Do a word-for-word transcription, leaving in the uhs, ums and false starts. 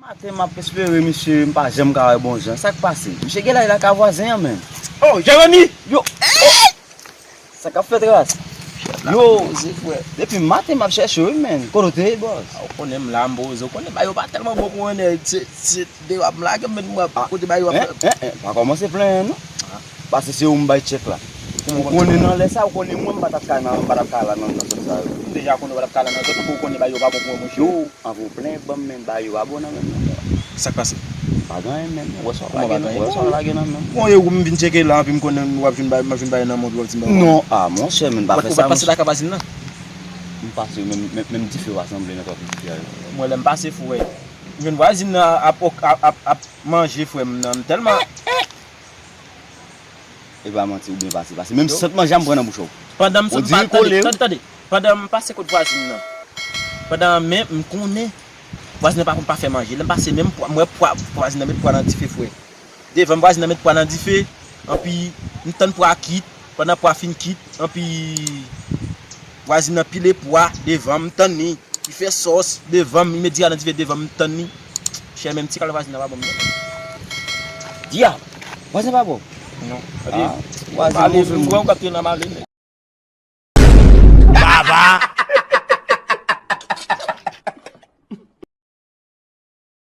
Maten m ap espere misye, m pa janm ka wè bon jan. Sa k pase? Misye gen laj lakay vwazen an menm. Oh, Jeremy! Yo! Oh! Sa k ap fèt ras? Yo, se frè. Depi maten m ap chèche w wi, menn. Kote w te ye, bòs? Ah, ou konnen m la, m poze. Ou konnen bagay yo pa tèlman bon pou mwen, nèg. Se, se deyò m lage, menn, mwen, kote bagay yo ap fè. En, en, en, pa kòmanse plenyen, non. Paske se ou m bay tchèk la. Ou konnen nan lè sa, ou konnen mwen, m pa t ap ka nan, m pa t ap ka la nan, nan zòn sa yo. M deja konnen ou pa t ap ka la nan zòn nan, men ou konnen bagay yo pa bon pou mwen, monchè. Yo, anvo plen ban m, men bagay yo pa bon nan men m, non. Sa k pase? Pa gen anyen, men. Ou wè sa w lage nan, ou wè sa w lage nan men m. Bon, e ou m vin tcheke la, anpi m konnen w ap vin bay, m ap vin bay nan mond, w ap vin bay nan mond. Non, ah, monchè, men pa fè sa. Ou pa t pase lakay vwazin nan? M pase, menm, menm, menm dife pa sanble nan twa dife a yo. Mwen, lè m pase, frè. M jwenn vwazin nan ap, ap, ap, ap manje, frè m nan. M tèlman E pa manti, ou byen pase, pase. Menm sant manje a m pran nan bouch ou. Pandan m sot, tande, tande, tande. Pandan m pase kot vwazin nan. Pandan men m konnen vwazin nan pa konn pa fè manje. Lè m pase menm pwa, m wè pwa, vwazin nan met pwa nan dife, frè. Devan m, vwazin nan met pwa nan dife. Anpi m tann pwa kit. Pandan pwa fin kit, anpi vwazin nan pile pwa devan m, m tann li. Li fè sòs devan m, li met diri a nan dife devan m, m tann li. Chè, menm ti kal vwazin nan pa ban m non. Dyab! Vwazin pa ba w? Non. Ah, vwazin move moun. Baba!